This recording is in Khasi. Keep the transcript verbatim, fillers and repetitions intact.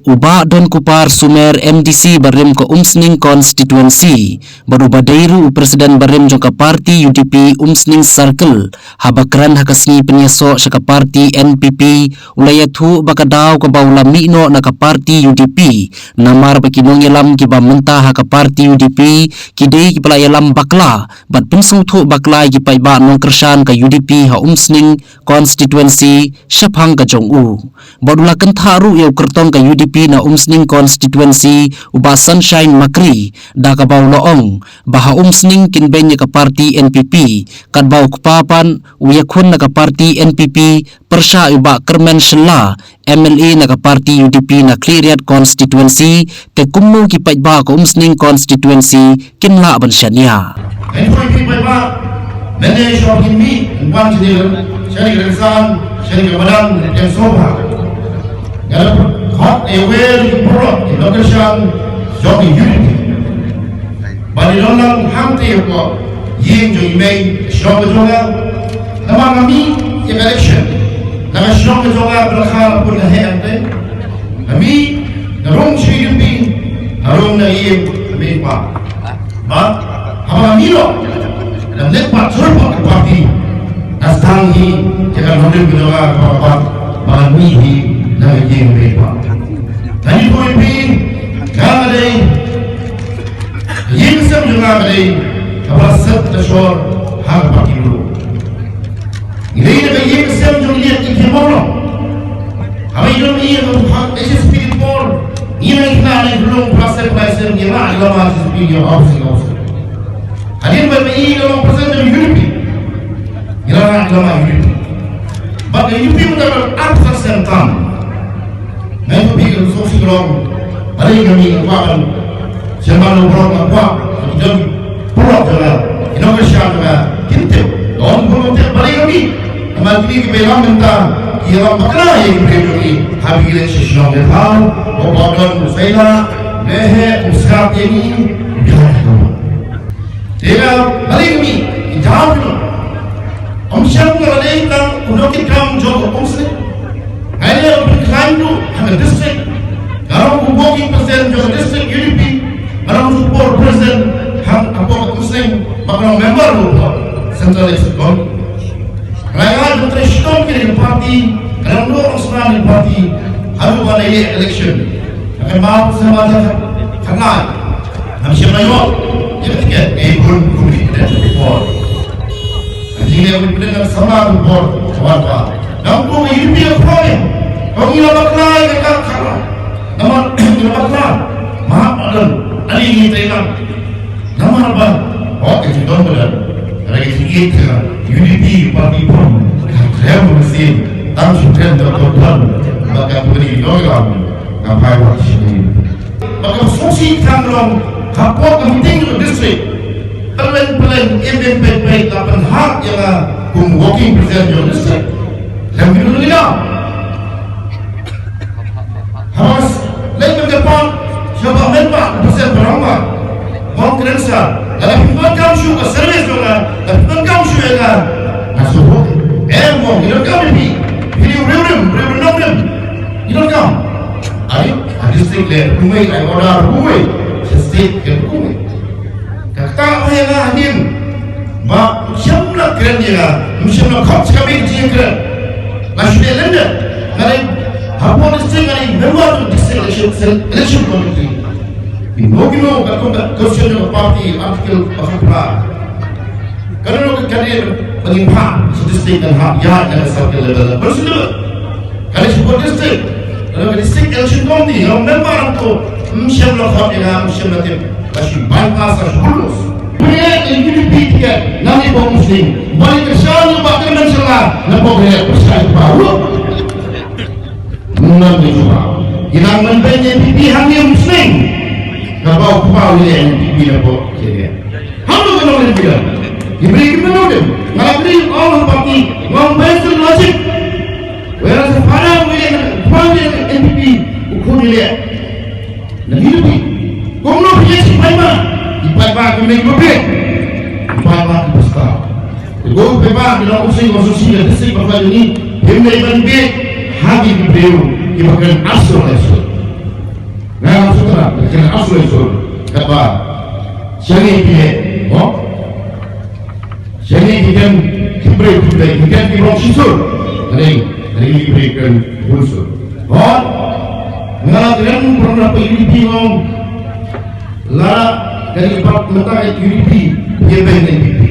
U Bah Donkupar Sumer, M D C barim ka Umsning Constituency bad uba dei ruh u President barim jong ka party U D P Umsning Circle, haba kren ha ka sngi pynïasoh sha ka party N P P, u la ïathuh ba ka daw kaba u la mih noh na ka party U D P namar ba ki nongïalam kiba mynta ha ka party U D P ki dei kiba la ïalam bakla bad pynsngewthuh bakla ïa ki paidbah nongkyrshan ka U D P ha Umsning Constituency shaphang ka jong u. Bad u la kynthah ruh ïa u kyrtong ka U D P na Umsning Constituency, u Bah Sunshine Makri, da kaba u la ong ba ha Umsning kin beiñ ïa ka party N P P, katba u kpa pat u ïakhun na ka party N P P pyrshah ïa u Bah Kyrmen Shylla, M L A na ka party U D P na Khliehriat Constituency, te kumno ki paidbah ka Umsning Constituency kin lah ban shaniah. Hynrei ki paidbah mynne shuwa kin mih ban shaniah, shaniah ka rynsan, shaniah ka madan, shaniah ka sopha. Nga la khot ïa ki paralok ki nongkyrshan jong ka U D P ba kin don lang hangtei hapoh ïing jong i mei shnong ka jong nga. Namar nga mih ïa ka election na ka shnong ka jong nga, ba la kha la pun la heh hangtei. Nga mih, nga rung sha U D P, nga rung na ïing, nga mih pa. Ba haba nga mih noh, nga leit pat sha ka party, nga sdang hi ïa ka nongrim ka jong nga, ba, ba, ba nga mih hi na ka ïing, nga mih pa. Nga mih pa, nga mih, nga dei Ïing sem jong nga ka dei kaba la set da shor ha ka party ruh. Ngi dei na ka ïing sem jong ngi ki mawlong. Haba ngi don ngi ïa ka H S P ki por, ngi nang kna nang dulung plastik plastik ngi la ïa la ma H S P ngi office ngi office. Hadien ba ngi la long president jong U D P. Ngi la ïa la ma U D P. Ba ka U D P mynta ka ar percent tam. Ngai tu bi ka suk si long. Bali kami kuat kan. Siapa lu borok kuat. Kita borok jalan. Ino ke siapa jalan. Kita don borok tip bali kami. Nama kini ke belam minta. Ia lam pakna ia ke beri kami. Habis kita si siapa dia tahu. Bapak don saya. Lehe uskat ini. Biar. Te nga bali kami, i jaw kino. Ym shym nga la dei tang u nongkitkam jong ka Umsning. Nga dei u pynkhlan ruh ha ka district. Nga long u working president jong ka district U D P. Nga long u support president ha, hapoh ka Umsning, bad nga long member ruh hapoh Central Executive Committee. Nga la trei shitom ki party, nga long u nongsan ki party, haduh ba la ïa election. Nga kynmaw sa ma jong ka ngai. Ngam shym la ïoh ïa ka tiket, eh, bun kum ki tiket before. Nga jingeh kum ki tiket ngam samla before, kawan ka. Ngam kum ïa U D P ka khoi. Kong ïa bakla ïa ka khara. Namar ïa bakla. Mahap adan. Ani ngi tailang. Namar ba. Oh, ka jingdon badan. Ka jingeh ka U D P party bun. Ka krem mesin. Tang sukren ka korban. Ba ka puni dong lam. Nga phai wat shi. Ba ka sngewsih tang long hapoh ka meeting jong ka district. Pyllein pyllein, im im peit peit, la pynhap ïa nga kum working president jong ka district. Lem ki dun ïa. Hamas leit ban ka pon sha ba men ba president ba long ba. Bong kren sa, la pynban kam shu ka service jong nga, la pynban kam shu ïa nga. Nga suhu. Em bong, ïa ka phi. Phi riu rim, riu rim. Ïa ka. Ai, a district le kumai, ai order kumai, sha state ke kumai. Ka kata ba ïa nga hadien ba shem la kren ïa nga, shem la khot sha ka bynta jingkren. La shu leh lem de. Nga dei hapoh district, nga dei member of district election, election committee. Kino kino ka kum ka constitution of party article ba ka pra. Ka don ka candidate ba ngin phah sha district kan hap ïaid na ka circle level, na ka constituency level. Ka dei sha district, ka don ka district election committee, ka don member hangto, ym shym la khot ïa nga, ym shym la tip, la shu bypass, la shu bulldoze. Pynïaid ïa U D P ticket, nangne hapoh Umsning, ba ïa ka sha ïa ba ka men sha la, na pok ïa ka sha ïa ba ruh. Ngan ïa ba. Ïa nang men beiñ N P P hangne Umsning. Kaba u kpa u ïa N P P na pok ïa. Haduh ka nongrim bida. Ki briew ki mano dem. Nga la kri all the party. Nga ong best logic. Whereas the father of the party N P P, u khun ïa. Na U D P. Kumno phi ïa shi paidbah. I paidbah ki mei ki mei. I paidbah ki pasta. Te ko paidbah ki long u sing u sing district ba ka jong ngi. Him nei ban bit. Ha ki briew. Ki ba kren aso aso. Kane ar snem sur. Kaba shane ki heh, mo? Shane ki kem ki briew ki briew, ki kem ki briew shisur. Kane, kane ki briew kem bun sur. Hon, nga la kren briew na pa U D P ngong. La, kane pat mynta ka U D P, ye ben N P P.